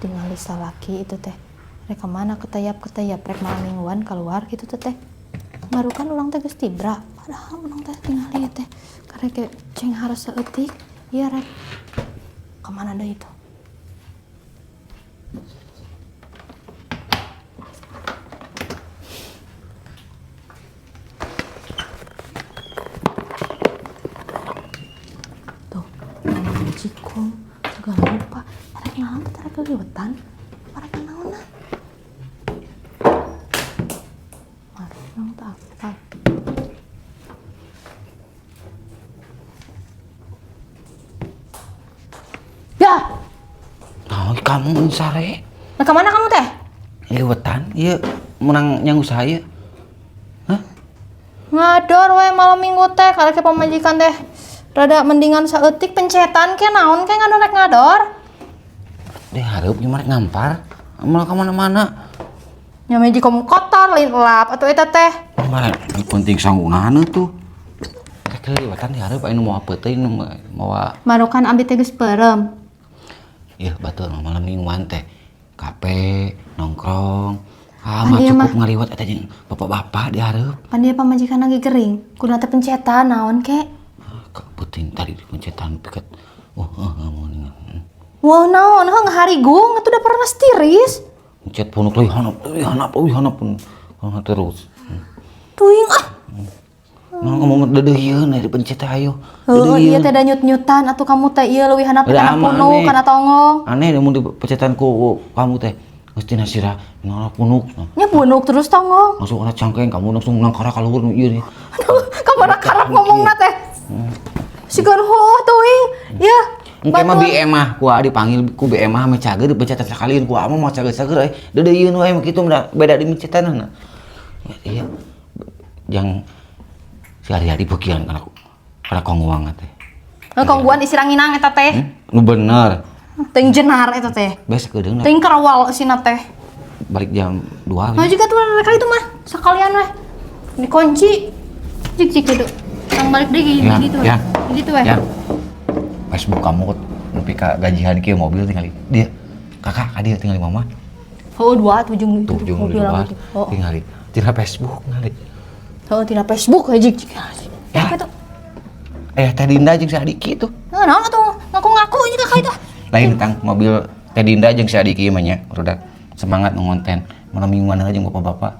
Tingali salaki itu teh. Rek ka mana ketayap-ketayap rek malam mingguan keluar gitu teh teh. Marukan urang teh geus tibra. Padahal urang teh tingali teh karek ge cenghar saeutik. Ieu rek ka mana deui itu? Tuh, cikum segala rupa. Rek naon teh rek keliwetan? Rek naonan? Marung tak apa. Ya, Nah, kamu sare. Nah, kemana kamu teh? Liwetan, ieu menang yang usaha ieu. Hah? Ngador we malam minggu teh karek ke pamajikan teh. Rada mendingan saeutik pencetan ke naon ke ngador rek ngador. Deh hareup gimana rek ngampar? Malah ka mana-mana. Nya meji kamu kotor lain lap atuh eta teh. Kemarin penting sanggunan tuh. Rek liwetan di hareup anu mau apa teh nu mawa Marukan abdi teh geus peureum. Ieu batur mah malam mingguan teh. Kafe, nongkrong. Ah, mah Pan ieu cukup mah. ngaliwat eta jeung bapak-bapak di hareup. Pan dia pamajikan lagi gering, kudu teh pencetan naon ke? Ah, penting tadi di pencetan piket. Oh, heeh, mau ningan. Wah naon heuh ngaharigung atuh da pernah tiris. Pencet punuk leuwih hanap, leuwih hanap, leuwih hanap pun. Hanap terus. Tuing ah. Nah, ngomong dedeuhieun di pencet teh ayo. Heuh, ieu teh da nyut-nyutan atuh kamu teh ieu leuwih hanap Udah kana ama punuk aneh. kana tonggong. Aneh mun di pencetan ku kamu teh. Geus tina sirah nolak punuk. Nya punuk terus tonggong. Langsung kana cangkeng kamu langsung nangkara ka luhur nu ieu nih. Aduh, kamana karep ngomongna teh. Sigan heuh tuing. Ya. Engke mah batur. BM mah ku dipanggil ku BM mah meh cager dipencetan sakalian ku ama mah cager-cager euy. Dedeuhieun wae mah kitu beda di pencetanna. Ya, iya. Jang si hari-hari bagian kana kongguang teh. Heuh, kongguan isi ranginang eta teh. Nu bener. Teuing jenar eta teh. Bes keudeungna. Teuing kerawal isina teh. Balik jam 2. Nah juga tuh mereka itu mah sekalian weh. Dikunci. Jik jik gitu. Yang balik deui Ya, gitu ya. Gitu weh. Ya. Facebook kamu nepi ka gajihan kieu mobil tinggal dia. Kakak ka dia tinggal mama. Oh, dua tuh jeung Tuh jeung mobil dua gitu. Oh. tinggal tina Facebook ngali. Oh, tina Facebook we jik jik. Ya. Apa itu? Teh Dinda jeung si Adiki tuh. Nah, naon atuh ngaku-ngaku ini kakak itu. Lain tentang mobil Teh Dinda jeung si Adiki mah nya, udah semangat ngonten. Malam mingguan aja jeung bapak-bapak.